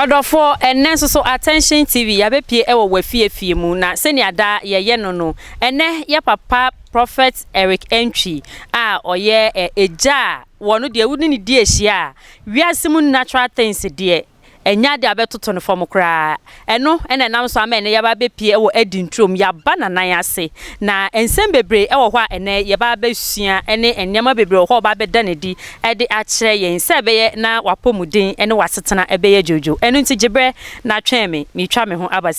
Ɔdɔfoɔ, ɛnnɛ nso so Attention TV yɛabɛpie wɔ w'afiefie mu na sɛnea daa yɛyɛ no no, ɛnnɛ yɛ papa Prophet Eric Antwi a ɔyɛ egya a wɔno deɛ wo ne no di ahyia a, wiase mu natural things deɛ ɛnyɛ adeɛ a wobɛtoto no fam koraa. Ɛno na ɛnam so ama ɛnnɛ yɛaba abɛpue wɔ Eden turom, yɛaba Nanan ase. Na nsɛm bebree wɔ hɔ a ɛnnɛ yɛba abɛsua ne nneɛma bebree wɔ hɔ a ɔba abɛda no adi de akyerɛ yɛn sɛ ɛbɛyɛ na w'apɔmuden ne w'asetena bɛyɛ dwoodwoo. Ɛno nti gye berɛ na twɛn me, meretwa me ho aba.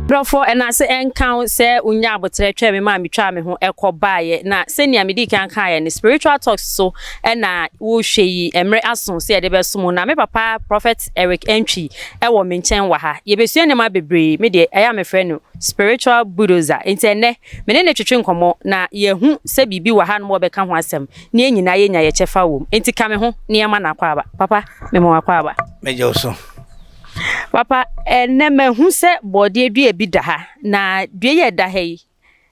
Brɔfo, ɛnase ɛnka wo sɛ wonyaa aboterɛ twɛn me maa metwaa me ho kɔ baeɛ. Na sɛnea medii kan kaeɛ no, Spiritual Talks so na worehwɛ yi, mmerɛ aso sɛ yɛde bɛsom wo. Na me papa Prophet Eric Antwi wɔ me nkyɛn wɔ ha. Yɛbɛsua nneɛma bebree, me deɛ ɛyɛ a mefrɛ no Spiritual Bulldozer. Enti ɛnnɛ, me ne no twetwe nkɔmmɔ na yɛahu sɛ biribi wɔ hanom a ɔbɛka ho asɛm na yɛn nyinaa yɛnya yɛn kyɛfa wɔ mu. Enti ka me ho na yɛmma no akwaaba. Papa, mema wo akwaaba. Megye wo so. Papa, ɛnnɛ mahu sɛ bɔɔdeɛ dua bi da ha, na dua yi a ɛda ha yi,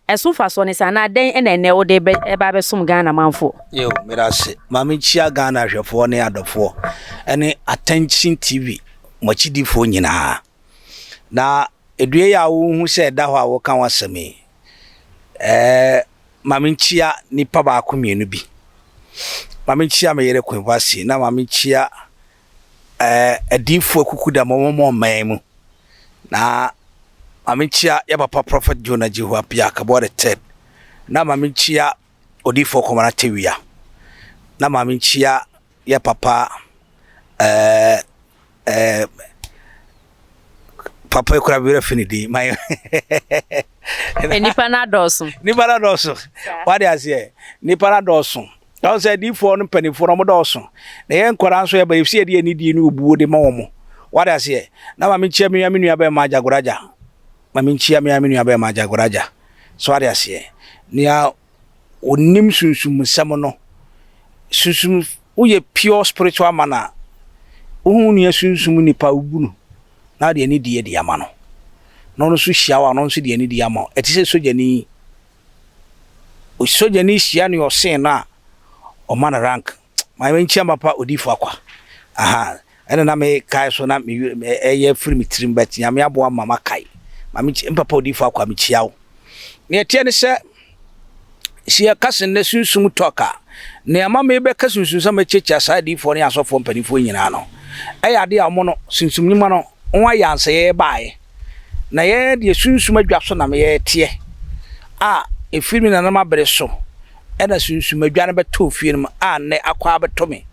ɛso mfasoɔ ne sɛn anaa dɛn na ɛnnɛ wode reba abɛsom Ghana manfoɔ? Yo, meda ase. Ma menkyia Ghana ahwɛfoɔ ne adɔfoɔ ne Attention TV mo akyidifoɔ nyinaa. Na dua yi a wohu sɛ ɛda hɔ a woka ho asɛm yi, ɛɛ ma menkyia nipa baako mmienu bi. Ma menkyia me yere Queen Vasi na ma menkyia ɛɛ adiyifoɔ akukudam a wɔwɔ ɔman mu. Na ma menkyia yɛ papa Prophet Jonah Jehu Appiah Akabor the third. Na ma menkyia Odiyifoɔ Kwamana Tewia. Na ma menkyia yɛ papa ɛɛ ɛɛ papa yi kura bi werɛ fi ne din. Ma Nnipa no adɔɔso. Nnipa no adɔɔso. Wade aseɛ. Nnipa no adɔɔso. Ɛwɔ sɛ adiyifoɔ no mpanimfoɔ no wɔdɔɔso. Na yɛn nkwadaa nso yɛba yɛsi yɛde anidie ne obuo de ma wɔn. Wade aseɛ. Na ma menkyia me nua me nua bɛrima Agyagoraagya. Ma menkyia me nua me nua bɛrima Agyagoraagya. So wade aseɛ. Nea onim sunsum nsɛm no, sunsum woyɛ pure spiritual man a, wohu wo nua sunsum nipa wobu no na wode anidie de ama no. Na ɔno nso hyia wo a, ɔno nso de anidie ama wo. Ɛte sɛ sogyani. Sogyani hyia nea ɔsen no a, ɔma no rank. Ma menkyia papa odifo akwa. Aha, ɛna na mekae so na me ɛyɛ firi me tirim but Nyame aboa ma makae. Ma menkyia papa odifo akwa mekyia wo. Nea ɛteɛ ne sɛ, sɛ yɛka sɛ nnɛ sunsum talk a, nea ɛma mebɛka sunsum sɛ mɛkyiakyia saa adiyifoɔ ne asɔfoɔ mpanimfoɔ nyinaa no, ɛyɛ adeɛ a wɔn no, sunsum nnwuma no, wɔn ayɛ ansa yɛbaeɛ. Na yɛn deɛ sunsum adwa so na yɛteɛ a ɛfiri me nananom abere so ɛna sunsum adwa no bɛtɔɔ fie no mu a nnɛ akɔ abɛtɔ me.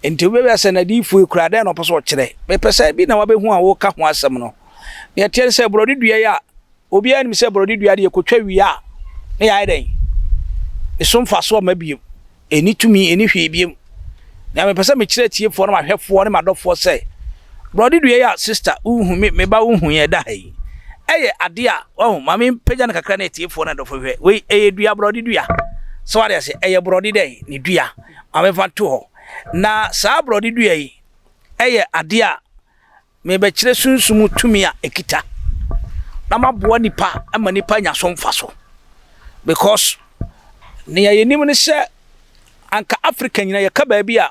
Nti wobɛbisa sɛ n'adiyifoɔ yi koraa dɛn na ɔpɛ sɛ ɔkyerɛ? Mepɛ sɛ bi na wabɛhu a woka ho asɛm no. Nea ɛteɛ ne sɛ borɔde dua yi a obiara nim sɛ borɔde dua deɛ kɔtwa wie a na yɛayɛ dɛn? Ne so mfasoɔ mma bio. Ɛnni tumi, ɛnni hwee biom. Nea mepɛ sɛ mekyerɛ atiefoɔ ne m'ahwɛfoɔ ne m'adɔfoɔ sɛ, borɔde dua yi a sista wohu me, me ba wohu yɛn ɛda ha yi, ɛyɛ adeɛ a, wahu, ma mempagya no kakra na atiefoɔ ne adɔfoɔ hwɛ. Wei, ɛyɛ dua, borɔde dua. So wate ase? Ɛyɛ borɔde dɛn? Ne dua. Ma memfa nto hɔ. Na saa borɔde dua yi, ɛyɛ adeɛ a Merebɛkyerɛ sunsum mu tumi a ɛkita na maboa nipa ma nipa anya so mfaso because nea yɛnim ne sɛ anka Africa nyina yɛka baabi a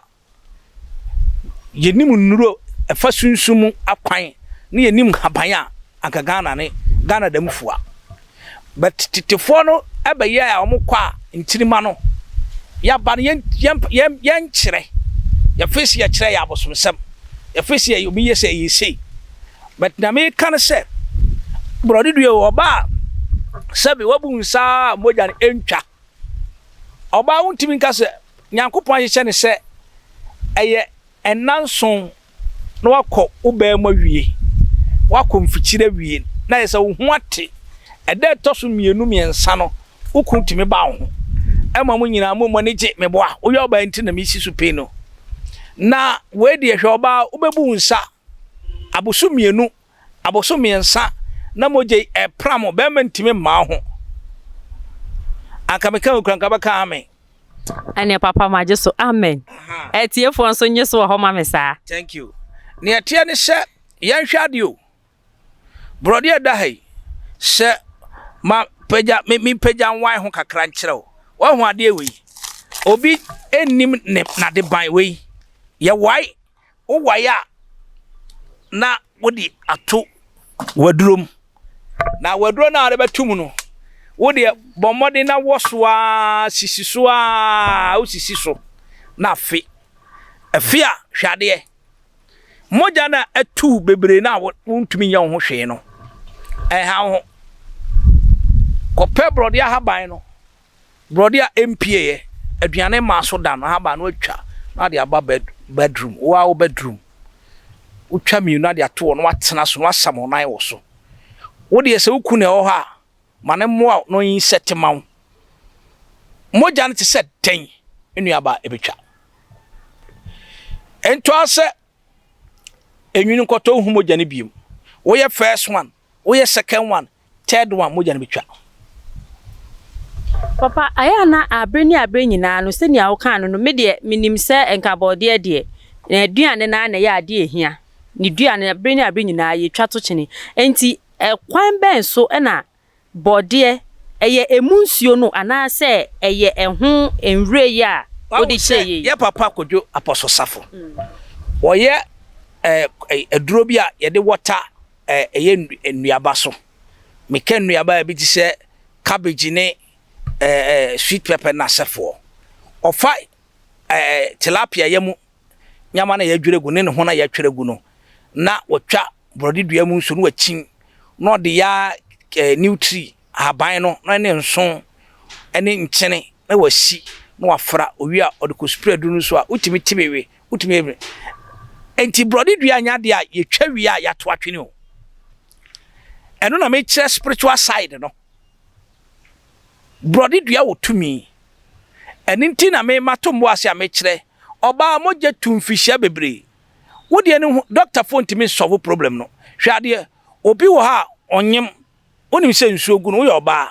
yɛnim nnuro ɛfa sunsum mu akwan ne yɛnim haban a anka Ghana ne Ghana da mu fua. But tetefoɔ no bɛyɛɛ a wɔn kɔ a nkyirima no yaba no yɛn yɛn yɛn yɛnkyerɛ yɛfiri sɛ yɛkyerɛ yɛ abosomsɛm yɛfiri sɛ yɛ obi yɛ sɛ ɛyɛ sei but na meka no sɛ borɔde dua o ɔba a sɛbi wabu nsa a mogya no ɛntwa ɔbaa wontumi nka sɛ Nyankopɔn ahyehyɛ no sɛ ɛyɛ Nnanson na woakɔ wo baa mu awie, woakɔ mfikyire awie, na ayɛ sɛ wo ho ate. Ɛda a ɛtɔ so mmienu mmiɛnsa no, wo kunu tumi ba wo ho. Ɛma mo nyinaa mo ani gye. Meboa, woyɛ ɔbaa nti na mesi so pii no. Na wei deɛ hwɛ ɔbaa, wobɛbu wo nsa abosom mmienu, abosom mmiɛnsa na mogya yi ɛpram wo, bɛrima ntumi mma wo ho. Anka meka wo kura anka bɛka amen. Ɛneɛ papa magye so amen. Atiefoɔ nso nye so wɔ hɔ ma me saa. Thank you. Nea ɛteɛ ne sɛ yɛnhwɛ adeɛ o. Borɔdeɛ ɛda ha yi, sɛ ma pagya me me pagya nwan ho kakra nkyerɛ wo. Wahu adeɛ wei? Obi nnim ne n'adeban wei. Yɛwae, wowae a na wode ato w'aduro mu. Na w'aduro no a wode bɛto mu no, wo deɛ bɔ mmɔden na wɔ so ara, sisi so ara, wosisi so na afe. Afe a, hwɛ adeɛ. Mogya no a atu bebree no a wontumi nyɛ wo ho hwee no, ɛnha wo ho. Kɔpɛ borɔdeɛ ahaban no, borɔdeɛ a ɛmpieeɛ, aduane mmaa so da no, ahaban no atwa na ade aba bed bedroom, wo ara wo bedroom. Wotwa mmienu na ade ato hɔ na woatena so na woasam wo nan wɔ so. Wo deɛ sɛ wo kunu na ɛwɔ hɔ a, ma no mmoa wo na ɔnyinsɛte ma wo. Mogya no te sɛ dɛn, me nuabaa, ɛbɛtwa. Ɛntoa sɛ enwini nkɔtɔ wohu mogya no biom. Woyɛ first one, woyɛ second one, third one, mogya no bɛtwa. Papa, ɛyɛ a na abere ne abere nyinaa no, sɛnea wokaa no no, me deɛ menim sɛ nka bɔɔdeɛ deɛ, n'aduane no ara na ɛyɛ adeɛ a ɛhia. Ne dua no, abere ne abere nyinaa yɛtwa to kyene. Enti ɛkwan bɛn so na Bɔdeɛ, ɛyɛ ɛmu nsuo no anaasɛ ɛyɛ ɛho nwura yi a wode Wahu sɛ hyɛeɛ yi? yɛ papa Kojo Apostle Safo, wɔyɛ aduro bi a yɛde wɔta ɛyɛ nnuaba so. Meka nnuaba a ebi te sɛ cabbage ne sweet pepper no asɛfoɔ. Ɔfa tilapia yam nyama no a yɛadwiri agu ne ne ho no a yɛatwere agu no, na watwa borɔde dua mu nso na wakyim na ɔde ya eh, new tree ahaban no na ne nso ne nkyene na wasi na wafra owie a ɔde kɔ spray aduru no so a wotumi te wewe wotumi yɛ nti borɔde dua nyɛ adeɛ a yɛtwa wie a yɛato atwene o ɛno na mekyerɛ spiritual side no borɔde dua wɔ tumi ɛno nti na mema to mbo ase a mekyerɛ ɔbaa mogya tu mfihyia bebree Wo deɛ no ho doctor foɔ ntumi nsɔvo problem no. Hwɛ adeɛ, obi wɔ hɔ a ɔnyem, wonim sɛ nsuo gu no, woyɛ ɔbaa,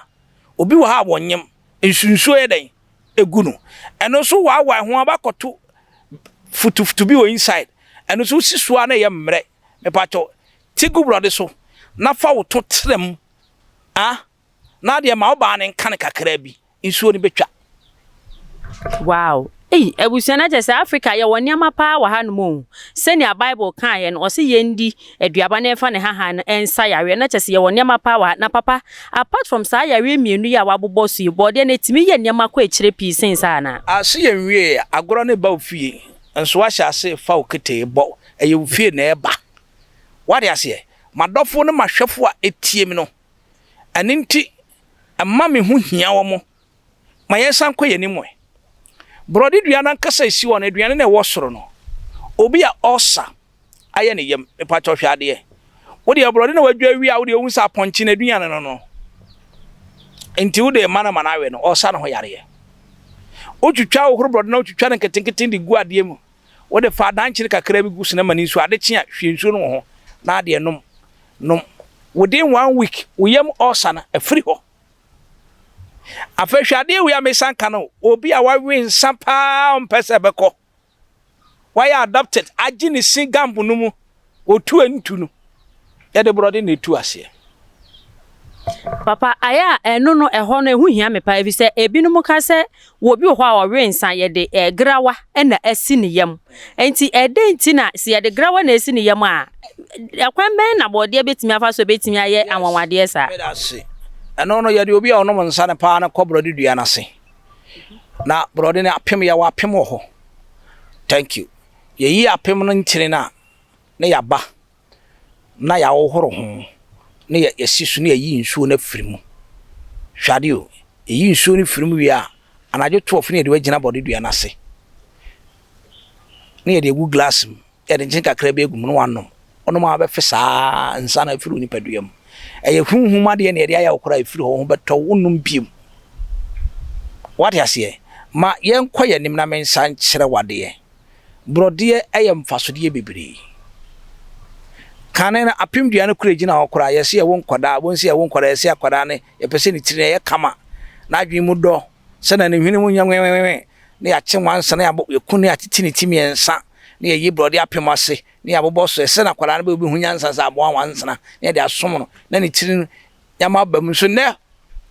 obi wɔ hɔ a wɔnyem, nsu nsuo yɛ dɛn? Egu no. Ɛno nso waawae ho aba kɔto futufutu bi wɔ inside, ɛno nso wosi so a na ɛyɛ mmerɛ. Mepakyɛw, ti gu borɔde so na fa wo to tra mu, ah, na adeɛ ma wo baa no nka no kakraa bi, nsuo no bɛtwa. Wow! Ei, abusua na kyerɛ sɛ Africa yɛwɔ nneɛma paa wɔ hanom o. Sɛnea Bible kaeɛ no, ɔse yɛndi aduaba na yɛmfa ne hahan no nsa yareɛ. Na kyerɛ sɛ yɛwɔ nneɛma paa wɔ ha. Na papa, apart from saa yareɛ mmienu yi a woabobɔ so yi, bɔɔdeɛ no ɛtumi yɛ nneɛma kɔ akyire pii sen saa anaa? Ase yɛnwieɛ, agorɔ no reba wo fie, nso woahyɛ ase refa wo ketee bɔ, ɛyɛ wo fie na ɛreba. Woate aseɛ? M'adɔfo ne m'ahwɛfo a ɛtie me no, Ɛno nti, ɛma me ho hia wɔn. Ma yɛnsan nkɔ yɛn anim ɛ. Borɔde dua no ankasa a esi hɔ no, aduane no a ɛwɔ soro no, obi a ɔresa ayɛ ne yam. Mepakyɛw hwɛ adeɛ. Wo deɛ borɔde na wadwa awie a, wo deɛ wohu sɛ apɔnkye no aduane no no. Nti wo deɛ ma no ma no awe no, ɔresa ne ho yareɛ. Wotwitwa wohoro borɔde na wotwitwa no nketenkete de gu adeɛ mu. Wode fa adankyere kakra bi gu so na ma no nsuo. Ade kye a, hwie nsuo no wɔ ho na adeɛ nom. Nom. Within one week, wo yam ulcer no afiri hɔ. Afei hwɛ adeɛ wei a mesan ka no, obi a wawe nsa paa ɔmpɛ sɛ ɛbɛkɔ. Wayɛ adopted, agye ne si gambo no mu, otu ntu no, yɛde borɔde na etu aseɛ. Papa, ayɛ a ɛno no ɛhɔ no ɛho hia me paa efisɛ ebinom ka sɛ wɔ obi wɔ hɔ a ɔwe nsa yɛde eh, grawa na asi ne yam. Enti ɛdɛn nti na sɛ yɛde grawa na asi ne yam a ɛkwan bɛn na bɔɔdeɛ bɛtumi afa so bɛtumi ayɛ anwanwadeɛ saa? Meda ase. Ɛno no yɛde obi a ɔnom nsa no paa no kɔ borɔde dua no ase. Na borɔde no apem yɛwɔ apem wɔ hɔ. Thank you. Yɛyi apem no ntini no a na yɛaba na yɛahohoro ho, na yɛasi so na yɛayi nsuo no afiri mu. Hwɛ adeɛ o, yɛyi nsuo no firi mu wie a, anadwo 12 na yɛde wagyina bɔdedua no ase, na yɛde agu glass mu, yɛde nkyene kakra bi agu mu na wanom. Wonom a wobɛfe saa nsa no afiri wo nipadua mu. Ɛyɛ honhom adeɛ na yɛde ayɛ wo koraa ɛfiri hɔ, wo ho bɛtɔ wo, wonnom biom. Wate aseɛ? Ma yɛnkɔ yɛn anim na mensa nkyerɛ wo adeɛ. Borɔdeɛ yɛ mfasodeɛ bebree. Kane no, apem dua no kura gyina hɔ koraa. Yɛse yɛwo nkwadaa, wobɛhu sɛ yɛwo nkwadaa, yɛse akwadaa no yɛpɛ sɛ ne tiri no ɛyɛ kama, n'adwene mu dɔ, sɛnea ne hwene mu nyɛ nwenwenwen, na yɛakye nwansa na yɛabɔ, yɛku no yɛatete ne ti mmiɛnsa, na yɛyi borɔdeɛ apem ase, na yɛabobɔ so. Ɛsɛ na akwadaa no bɛ obi ho nyansa sɛ aboa nwansena, na yɛde asom no, na ne tiri no nyama aba mu. Nso nnɛ,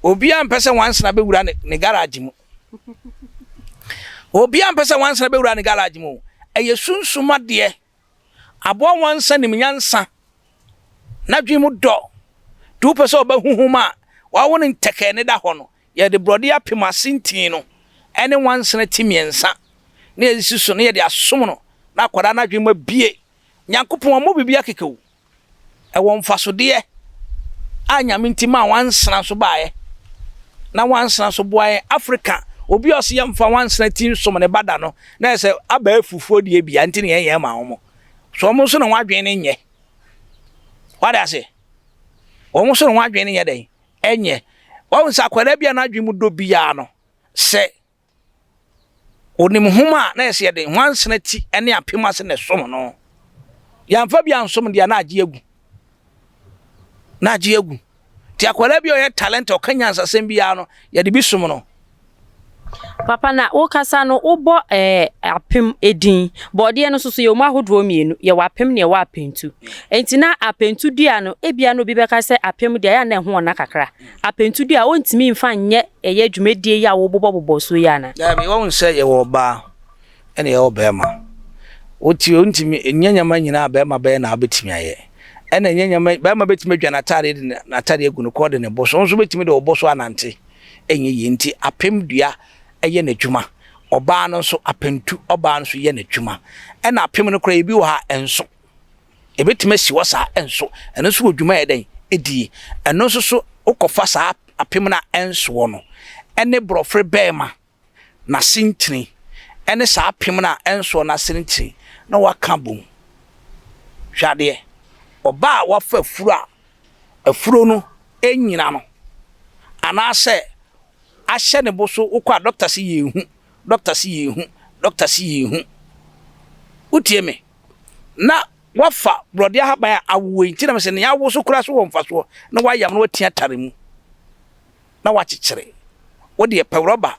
obiara mpɛ sɛ nwansena bɛwura ne, ne garage mu. Obiara mpɛ sɛ nwansena bɛwura ne garage mu. Ɛyɛ sunsum adeɛ. Aboa nwansa nim nyansa. N'adwene mu dɔ. Nti wopɛ sɛ ɔba huhum a, wawo no ntɛkɛɛ ne da hɔ no, yɛde borɔdeɛ apem ase ntin no ne nwansena ti mmiɛnsa na yɛde si so na yɛde asom no na akwadaa no adwene mu abue. Nyankopɔn wammɔ biribiara kɛkɛ o. Ɛwɔ mfasodeɛ a Nyame nti maa nwansena nso baeɛ. Na nwansena nso boa yɛn. Africa, obi a ɔse yɛmfa nwansena ti nsom ne ba da no, na ɛyɛ sɛ abɛɛfufoɔ deɛ bia nti na yɛnyɛ ma wɔn. So wɔn nso na wɔn adwene no nyɛ. Wade ase? Wɔn nso na wɔn adwene no nyɛ dɛn? Ɛnyɛ. Wɔn sɛ akwadaa bi a n'adwene mu dɔ biara no, sɛ onim nhoma a na yɛsɛ yɛde nwansena ti ne apem ase na ɛsom no. Yɛamfa bi ansom deɛ na agye agu. Na agye agu. Nti akwadaa bi a ɔyɛ talent a ɔka nyansasɛm biara no, yɛde bi som no. Papa na wokasa no wobɔ eh, apem edin. Bɔɔdeɛ no nso so yɛwɔ mu ahodoɔ mmienu. Yɛwɔ apem na yɛwɔ apentu. Enti na apentu dua no, ebia na obi bɛka sɛ apem deɛ ɛyɛ a na ɛho ɔna kakra. Apentu dua ɔntumi mfa nyɛ ɛyɛ dwumadie yi a wobobɔbobɔ so yi anaa? Daabi, wahu sɛ yɛwɔ ɔbaa ɛna yɛwɔ bɛrima. Wote wontumi nyɛ nneɛma nyinaa a bɛrima bɛyɛ na wobɛtumi ayɛ. Ɛna nyɛ nneɛma bɛrima bɛtumi adwa n'ataadeɛ de n'ataadeɛ agu ne kɔn de ne bo so. Wo nso bɛtumi de wo bo so anante. Ɛnyɛ yie nti apem dua yɛ n'adwuma. Ɔbaa no nso apentu ɔbaa no nso yɛ n'adwuma. Ɛna apem no koraa ebi wɔ ha ɛnso. Ɛbɛtumi asi hɔ saa ɛnso. Ɛno nso wɔ dwuma yɛ dɛn ɛdie. Ɛno nso so wokɔfa saa apem no a ɛnsoɔ no ɛne borɔfere bɛɛma n'ase ntini ɛne saa apem no a ɛnsoɔ no ase ntini na waka abom. Hwɛ adeɛ, ɔbaa a wafa afuro a afuro no nnyina no anaasɛ ahyɛ ne bo so wokɔ a dɔkta se yɛnhu, dɔkta se yɛnhu, dɔkta se yɛnhu. Wotie me? Na wafa borɔdeɛ ahaban a awoɔ yi nti na mesɛ nea awo so koraa so wɔ mfasoɔ na wayam na watia tare mu na wakyekyere. Wo deɛ pɛ rɔba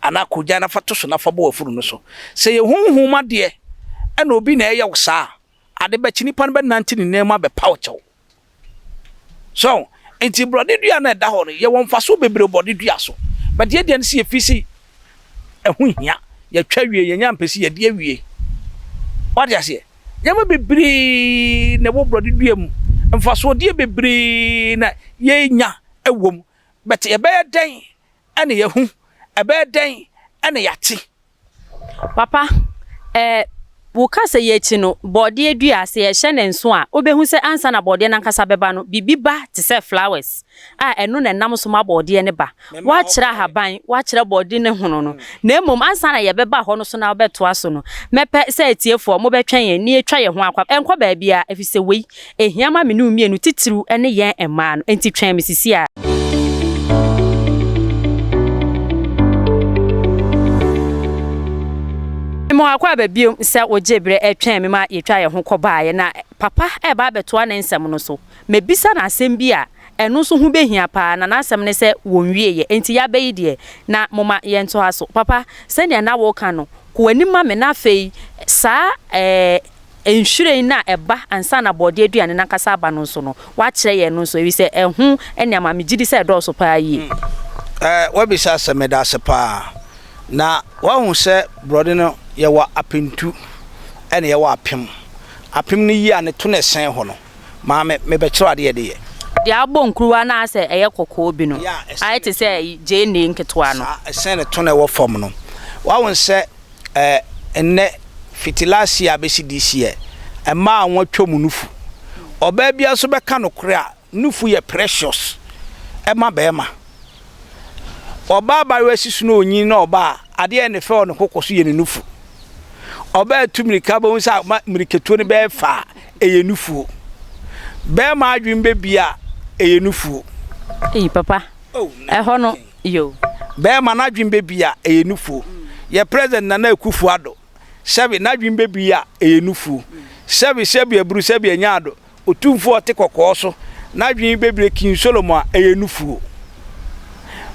anaa kogyan na fa to so na fa bɔ w'afuru no so. Sɛ yɛ honhom adeɛ ɛna obi na ɛyɛ wo saa a, ade bɛkye nipa no bɛnante ne nan mu abɛpa wo kyɛw. So nti borɔde dua no a ɛda hɔ no, yɛwɔ mfasoɔ bebree wɔ borɔde dua so. But yɛ deɛ no sɛ yɛfiri sɛ ɛho hia, yɛtwa wie, yɛnya mpɛ sɛ yɛde awie. Wate aseɛ? Nneɛma bebree na ɛwɔ borɔde dua mu. Mfasoɔdeɛ bebree na yɛnya wɔ mu. But ɛbɛyɛ dɛn na yɛahu? Ɛbɛyɛ dɛn na yɛate? Papa, eh, wo kasa yi akyi no, bɔɔdeɛ dua, sɛ yɛhyɛ no nso a, wobɛhu sɛ ansa na bɔɔdeɛ no ankasa bɛba no, biribi ba te sɛ flowers a ɛno na ɛnam so ma bɔɔdeɛ no ba. Woakyerɛ ahaban, woakyerɛ bɔɔde no hono no, na mmom ansa na yɛbɛba hɔ no so na wobɛtoa so no, mɛpɛ sɛ atiefoɔ mobɛtwɛn yɛn na yɛatwa yɛn ho akɔ. Ɛnkɔ baabiara, ɛfiri sɛ wei, Ehia ma me ne wo mmienu, titiriw ne yɛn mmaa no. Enti twɛn me sisi ara. Mema wo akwaaba bio sɛ wogyee berɛ twɛn me ma yɛtwaa yɛn ho kɔbaeɛ. Na papa reba abɛtoa ne nsɛm no so. Mabisa no asɛm bi a ɛno nso ho bɛhia paa, na n'asɛm ne sɛ wɔnwieeɛ. Enti yɛaba yi deɛ, na momma yɛntoa so. Papa, sɛdeɛ na woreka no, kɔ w'anim ma me na afei saa ɛɛ. Nhwiren no a ɛba ansa na borɔdeɛ aduane no ankasa aba no nso no, woakyerɛ yɛn ɛno nso, efisɛ ɛho nneɛma, megye di sɛ ɛdɔɔso paa yie. Eh, woabisa asɛm, meda ase paa. Na woahu sɛ borɔde no, yɛwɔ apentu ɛna yɛwɔ apem. Apem no yi a ne to na ɛsɛn hɔ no, maame, mebɛkyerɛ wo adeɛ yɛde yɛ. Deɛ abɔ nkuruwa na asɛ ɛyɛ kɔkɔɔ bi no, ayɛ te sɛ gyeene nketewa no. Saa, ɛsɛn ne to na ɛwɔ fam no. Woahu sɛ Ɛ, nnɛ, fiti last year abɛsi this year, mmaa a wɔatwa mu nufu. Ɔbaa biara nso bɛka nokorɛ a, nufu yɛ precious ma barima. Ɔbaa abayewa si so na ɔnyin na ɔba a, adeɛ a ɛyɛ ne fɛ wɔ ne koko so yɛ ne nufu. Ɔbaa tu mmirika bɛhu sɛ ama mmirikatuo no bɛyɛ fɛ a, ɛyɛ nufuo. Barima adwene bɛbie a, ɛyɛ nufuo. Ei papa, ɛhɔ no Yo. Bɛɛma n'adwen bɛbi a, ɛyɛ nufuo. Yɛ President Nana Akuffo Addo, sɛbe n'adwen bɛbi a, ɛyɛ nufuo. Sɛbe sɛbe aburu sɛbe anya Addo, Otumfoɔ a ɔte kɔkɔɔ so, n'adwen bɛbire King Solomon a, ɛyɛ nufuo.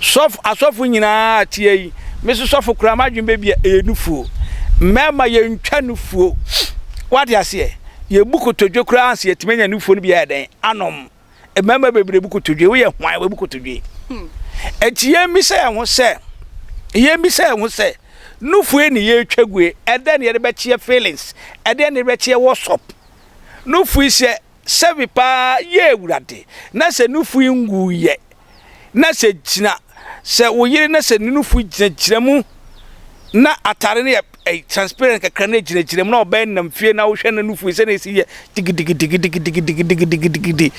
Sɔfo, asɔfo nyinaa teɛ yi, me nso sɔfo koraa m'adwen bɛbi a, ɛyɛ nufuo. Mmarima yɛntwa nufuo. Wate aseɛ? Yɛbu kotodwe koraa ansa yɛatumi anya nufuo no bi ayɛ dɛn? Anom. Mmarima bebree bu kotodwe. Woyɛ hwan wabu kotodwe? Enti yɛmmisa yɛn ho sɛ, yɛmmisa yɛn ho sɛ, Nufue ne yɛretwa gue, ɛdɛn na yɛde bɛkyeɛ feelings, ɛdɛn na yɛde bɛkyeɛ WhatsApp. Nufui sɛ sɛbi paa yɛ awurade na sɛ nufui nguyɛ na sɛ gyina sɛ wo yere na sɛ ne nufu gyinagyina mu na atare no yɛ eh, transparent kakra na gyinagyina mu na ɔbɛn nam fie na wohwɛ na nufu sɛ na esi yɛ digidigidigidigidigidigidi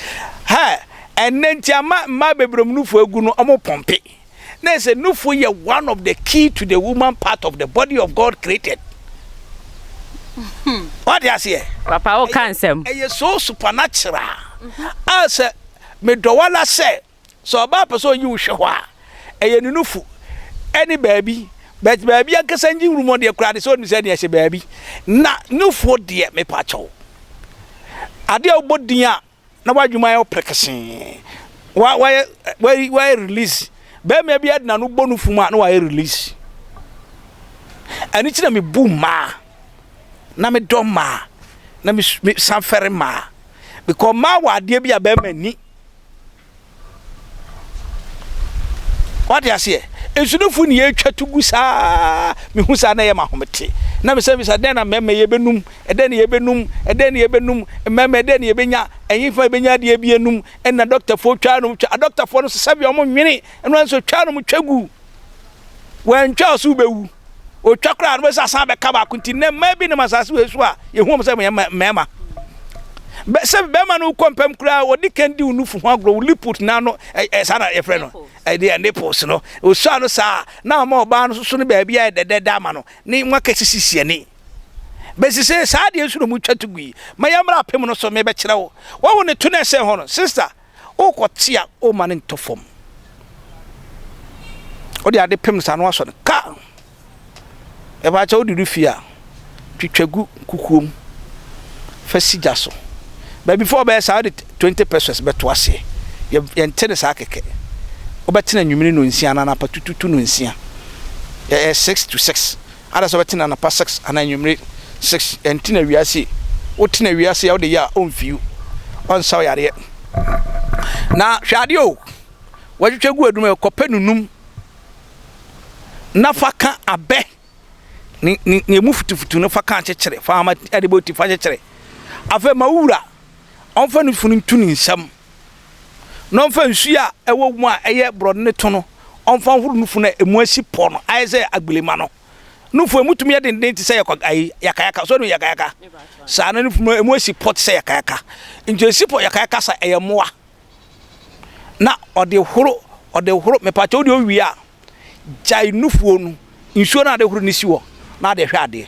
ha ɛnɛ nti ama mmaa bebree mu nufu agu no ɔmo pɔmpe na ɛsɛ nufu yɛ one of the key to the woman part of the body of God created. Wate aseɛ? Papa wo ka nsɛm. Ɛyɛ so supernatural a sɛ medɔ wala sɛ sɛ ɔbaa pɛ sɛ ɔyi wo hwɛ hɔ a ɛyɛ ne nufu ɛne baabi but baabi ankasa ngye wurumɔ deɛ koraa de sɛ ɔnim sɛ deɛ ɛhyɛ baabi na nufuo deɛ mepa kyɛw adeɛ a wobɔ din a na w'adwuma ayɛ wo prekesee wa wayɛ wayɛ wayɛ release bɛrima bi adi n'ano bɔ no fum a na wayɛ release ɛno ti na mebu mmaa na medɔ mmaa na me san fɛre mmaa because mmaa wɔ adeɛ bi a bɛrima ni Wate aseɛ? Nsunufo ne yɛtwa to gu saa. Mehu saa na ɛyɛ m'ahomete. Na mesɛ bisa dɛn na mmarima yɛbɛnum, ɛdɛn na yɛbɛnum, ɛdɛn na yɛbɛnum, mmarima ɛdɛn na yɛbɛnya, ɛhefa yɛbɛnya adeɛ bi anum, ɛna dɔktafoɔ twa nom twa, adɔktafoɔ no sɛ sɛdeɛ wɔn nwene, ɛno nso twa nom twa gu. Wantwa ɔso wobɛwu. Otwa koraa no bɛsɛ asan bɛka baako nti nnɛ mmaa bi nam asase wei so a yɛhu wɔn sɛ wɔyɛ mmarima. Sɛ bɛrima no wokɔ mpam koraa wɔde kan di wo nufu ho agorɔ wo liput na ano saa na yɛfrɛ no ɛdeɛ nipples no osua no saa na ama ɔbaa no soso no baabi a ɛdɛdɛdɛ ama no ne mo akɛsisi ani bɛsi sɛ saa deɛ nso na ɔmu twa to gu yi ma yɛmmra apem no so mebɛkyerɛ wo wɔwo ne to no ɛsɛn hɔ no sister Wokɔte a, womma no ntɔ fam. Wode ade pem no saa na wasɔ no ka. Ɛbaa kyɛ wode du fie a, twitwa gu kukuo mu fa si gya so. But before ɔbɛyɛ saa wode 20 pesos bɛto aseɛ. Yɛnte no saa kɛkɛ. Wobɛtena anwummere nnɔnsia anaa anapa tututu nnɔnsia. Ɛyɛ 6 to 6. Ada sɛ wobɛtena anapa 6 anaa anwummere 6. Ɛntena awia sei. Wotena awia sei a wode yɛ a ɔmfiw. Ɔnsa wo yareɛ. Na hwɛ adeɛ o, wɔatwitwa gu adum kɔpɛ nunum na fa ka abɛ ne ne ne emu futufutu no fa ka akyekyere fa ama ɛde bɔ ti fa kyekyere. Afei ma wo wura ɔmfa ne funu ntu ne nsam na ɔmfa nsuo a ɛwɔ mu a ɛyɛ borɔde ne to no ɔmfa nhoro ne funu a emu asi pɔ no ayɛ sɛ agbelema no. Nufu emu tumi yɛ denden te sɛ yɛkɔ ayi yakayaka so no yakayaka saa na nufu emu esi pɔ te sɛ yakayaka nti esi pɔ yakayaka sa ɛyɛ mmoa na ɔde horo ɔde horo mepakyɛ wode owie a gyae nufuo no nsuo no ade horo no si hɔ na ade hwɛ adeɛ.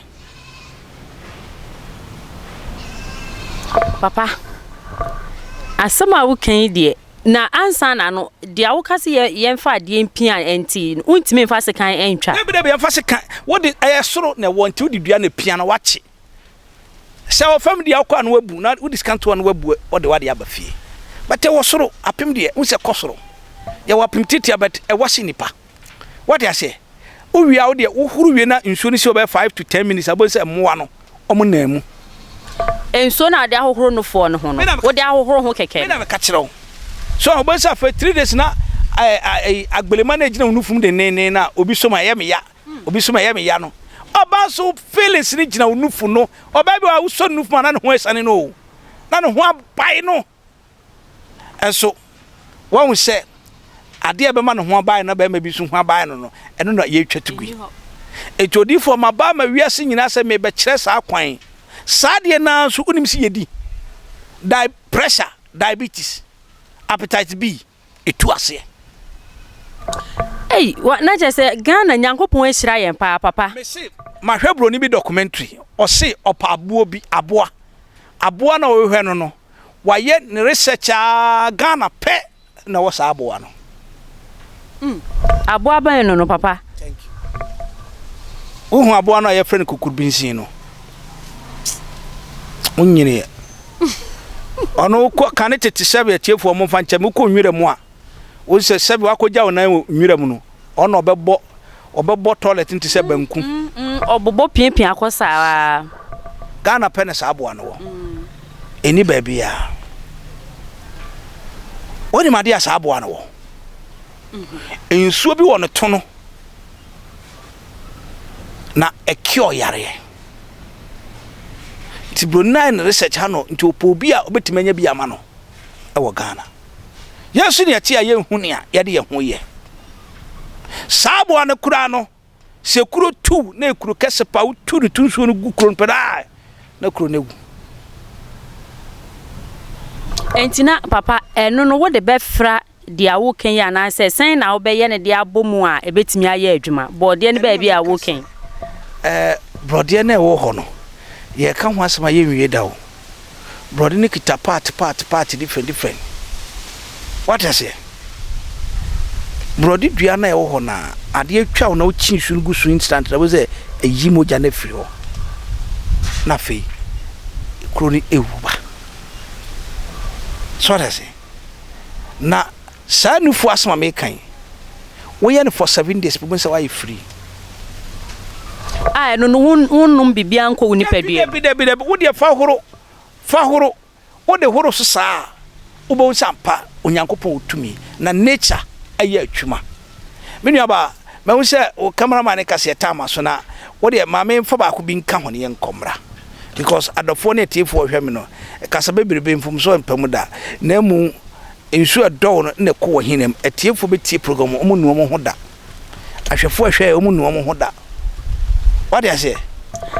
Papa asɛm a woka yi deɛ Na ansa na no, deɛ woka sɛ yɛ yɛmfa adeɛ mpia nti no, wontumi mfa sekan ntwa. Dabi dabi, yɛmfa sekan. Wode ɛyɛ soro na ɛwɔ nti wode dua na epia na wakye. Sɛ wɔ fam deɛ wokɔ a na wabu na wode sika nto a na wabu wɔde wade aba fie. But ɛwɔ soro, apem deɛ, wohu sɛ ɛkɔ soro. Yɛwɔ apem tiatia but ɛwɔ se nipa. Wate aseɛ? Wowie a wodeɛ wohoro wie na nsuo no si hɔ bɛyɛ 5 to 10 minutes a wobɛhu sɛ mmoa no wɔn nan mu. Nsuo no a wode ahohoro nofoɔ no ho no, wode ahohoro ho kɛkɛ no. Me na meka kyerɛ wo. So wobɛhu sɛ afei 3 days na agbelema no a ɛgyina wo nufu mu denneennen no a obi som a ɛyɛ me ya, obi som a ɛyɛ me ya no. Ɔbaa nso feelings no gyina wo nufu no. Ɔbaa bi wɔ hɔ a wosɔ ne nufu mu a na ne ho asiane no o, na ne ho abae no. Nso, wahu sɛ adeɛ a ɛbɛma ne ho abae na barima bi nso ho abae no no, ɛno na yɛretwa to gui. Enti odiyifoɔ, maba ama wiase nyinaa sɛ merebɛkyerɛ saa kwan yi. Saa adeɛ no ara nso, wonim sɛ yɛdi? Di, pressure, diabetes, appetite B. ɛtu aseɛ. Ei, wa, na kyerɛ sɛ Ghana Nyankopɔn ahyira yɛn paa papa. Mese mahwɛ broni bi documentary, ɔse ɔpɛ aboɔ bi, aboa, aboa no a ɔhwehwɛ no no, wayɛ ne research aa Ghana pɛ na ɛwɔ saa aboa no. Mm, aboa bɛn no no papa? Thank you. Wohu aboa no a yɛfrɛ no kukurubinsin no? Wonyiniɛ. Ɔno wokɔ kane tete sɛbe atiefoɔ mo mfa nkyɛ me wokɔ nwura mu a wo sɛ sɛbe wakɔgya wo nan wɔ nwura mu no ɔno ɔbɛbɔ ɔbɛbɔ toilet no te sɛ banku. Mm, mm, ɔbobɔ piapia kɔ saa. Ghana pɛ na saa aboa no wɔ. Ɛni baabiara. Wonim adeɛ a saa aboa no wɔ? Nsuo bi wɔ ne to no. Na ɛcure yareɛ. Nti broni no ayɛ ne research ha no nti ɔpɛ obi a ɔbɛtumi anya bi ama no ɛwɔ Ghana. Yɛn nso nea ɛte a yɛnhu nea yɛde yɛn ho yɛ. Saa aboa no koraa no sɛ kuro tu na ekuro kɛse pa wotu ne to nsuo no gu kuro no pɛ na na kuro no awu. Enti na papa ɛno no wode bɛfra deɛ woka yi anaasɛ sɛn na wobɛyɛ no de abɔ mu a ɛbɛtumi ayɛ adwuma? Bɔɔdeɛ no baabi a woka yi. Ɛɛ borɔdeɛ no a ɛwɔ hɔ no, yɛreka ho asɛm a yɛnwie da o. Borɔde no kita part part part different different. Wate aseɛ? Borɔde dua no a ɛwɔ hɔ no a, adeɛ twa wo na wokyi nsuo no gu so instant na wobɛhu sɛ ɛyi mogya no afiri hɔ. Na afei kuro no ɛwu ba. So wate aseɛ? Na saa nufu asɛm a meka yi, woyɛ no for 7 days wobɛhu sɛ woayɛ free. A ɛno no wonnom biribiara nkɔ wo nipadua mu. Dabi dabi dabi, wo deɛ fa horo, fa horo, wode horo so saa a, wobɛhu sɛ ampa Onyankopɔn wɔ tumi na nature ɛyɛ adwuma. Me nuabaa, mahu sɛ wo cameraman no ka sɛ yɛtaa ma so na wo deɛ ma memfa baako bi nka ho na yɛnkɔ mmra. Because adɔfoɔ ne atiefoɔ hwɛ me no, kasa bebrebe mfomsoɔ mpa mu da. Na emu nsuo a ɛdɔw no na ɛkɔ wɔ hinam. Atiefoɔ bɛtie program, wɔn nnu wɔn ho da. Ahwɛfoɔ ɛhwɛ wɔn nnu wɔn ho da. Wate aseɛ?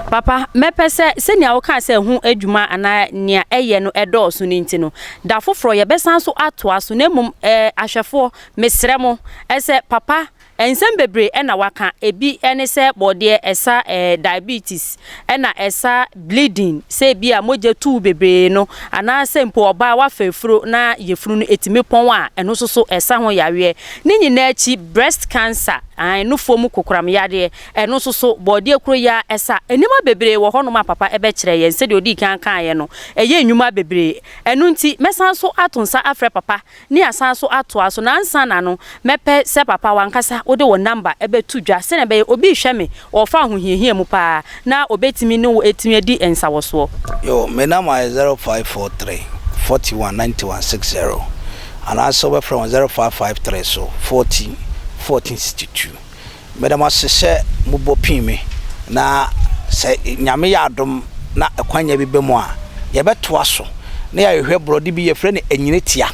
Papa, mɛpɛ sɛ sɛnea wokaa sɛ ɛho adwuma anaa nea ɛyɛ no ɛdɔɔso no nti no, da foforɔ yɛbɛsan so atoa so. Na mmom eh, ahwɛfoɔ, mesrɛ mo sɛ papa, nsɛm bebree na waka. Ebi ne sɛ bɔdeɛ ɛsa eh, diabetes, ɛna ɛsa bleeding, sɛ ebi a mogya tu bebree no, anaasɛ mpo ɔbaa wafa afuro na yafunu no ɛtumi pɔn a, ɛno nso so ɛsa ho yareɛ. Ne nyinaa akyi, breast cancer, ae, nufoɔ mu kokoram yareɛ, ɛno nso so bɔdeɛ koro yi ara ɛsa. Nneɛma bebree wɔ hɔnom a papa bɛkyerɛ yɛn, sɛdeɛ ɔdii kan kaeɛ no, ɛyɛ nnwuma bebree. Ɛno nti, mɛsan nso ato nsa afrɛ papa ne yɛasan nso atoa so. Na ansa na no, mɛpɛ sɛ papa w'ankasa wode wo number bɛto dwa sɛdeɛ ɛbɛyɛ obi rehwɛ me, ɔrefa ahohiahia mu pa ara, na ɔbɛtumi ne wo atumi adi nsawɔsoɔ. Yo, me number yɛ 0543 41 91 60 anaasɛ wobɛfrɛ me wɔ 0553 so 40 14 62. Meda mo ase sɛ mobɔ pii me, na sɛ Nyame yɛ adom na akwanya bi ba mu a, yɛbɛtoa so na yɛahwehwɛ borɔde bi yɛfrɛ no anyinetia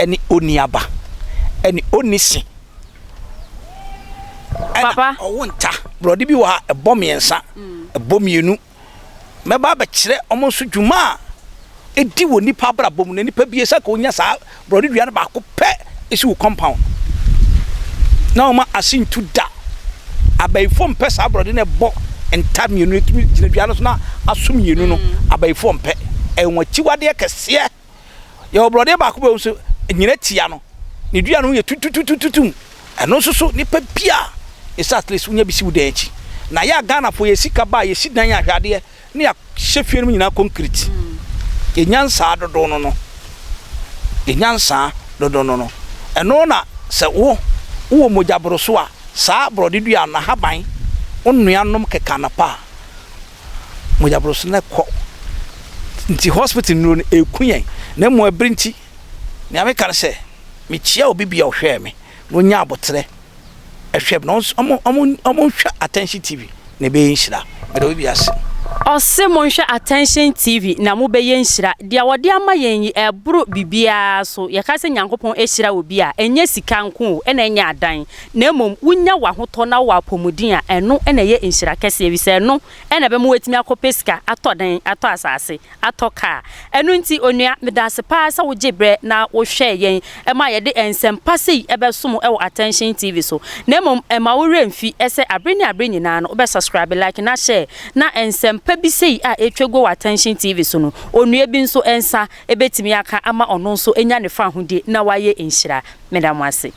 ne onni aba ne onni se ɛna ɔwo nta. Borɔde bi wɔ ha ɛbɔ mmiɛnsa, ɛbɔ mmienu. Mɛba abɛkyerɛ wɔn nso dwuma a ɛdi wɔ nnipa abrabɔ mu, na nnipa bie sɛ ka ɔnya saa borɔde dua no baako pɛ si wo compound na wɔma ase ntu da. Abayifoɔ mpɛ saa borɔde no ɛbɔ nta mmienu ɛtumi gyina dua no so na aso mmienu no, abayifoɔ mpɛ. Ɛyɛ wɔn akyiwadeɛ kɛseɛ. Yɛwɔ borɔdeɛ baako bɛ nso nyina tia no, ne dua no ho yɛ tututututum. Ɛno nso so nipa bi a ɛsɛ at least wonya bi si wo dan akyi. Na yɛ a Ghanafoɔ yɛ sika ba a yɛsi dan a hwɛ adeɛ ne yɛahyɛ fie no mu nyinaa concrete. Yɛ nyansaa dodo no no. Yɛ nyansaa dodo no no. Ɛno na sɛ wo wowɔ mogya boroso a saa borɔde dua no ahaban wo noa nom kɛkɛ anɔpa a mogya boroso no kɔ. Nti hospital nnuro no ɛku yɛn. Na mmom ɛbere nti nea meka ne sɛ mekyia obi bi a ɔhwɛɛ me na ɔnya aboterɛ hwɛ me na ɔmo nhwɛ Attention TV na ɛbɛyɛ nhyira. Meda obi bi ase. Ɔse monhwɛ Attention TV na mobɛyɛ nhyira. Deɛ ɔde ama yɛn yi ɛboro biribiara so. Yɛka sɛ Nyankopɔn ahyira obi a, ɛnyɛ sika nko o, ɛna ɛnyɛ adan. Na mmom wonya w'ahotɔ na wowɔ apɔmuden a, ɛno na ɛyɛ nhyira kɛseɛ efisɛ ɛno na ɛbɛma woatumi akɔpɛ sika atɔ dan, atɔ asase. atɔ kaa. Ɛno nti, onua, meda ase paa sɛ wogyee berɛ na wohwɛɛ yɛn ma yɛde nsɛmpa sei bɛsom wo wɔ Attention TV so. Na mmom, mma wo werɛ mfi sɛ abere ne abere nyinaa no, wobɛ subscribe, like na share, na nsɛmpa bi sei a ɛretwa guo wɔ Attention TV so no, onua bi nso nsa bɛtumi aka ama ɔno nso anya ne fahodie na wayɛ nhyira. Meda mo ase.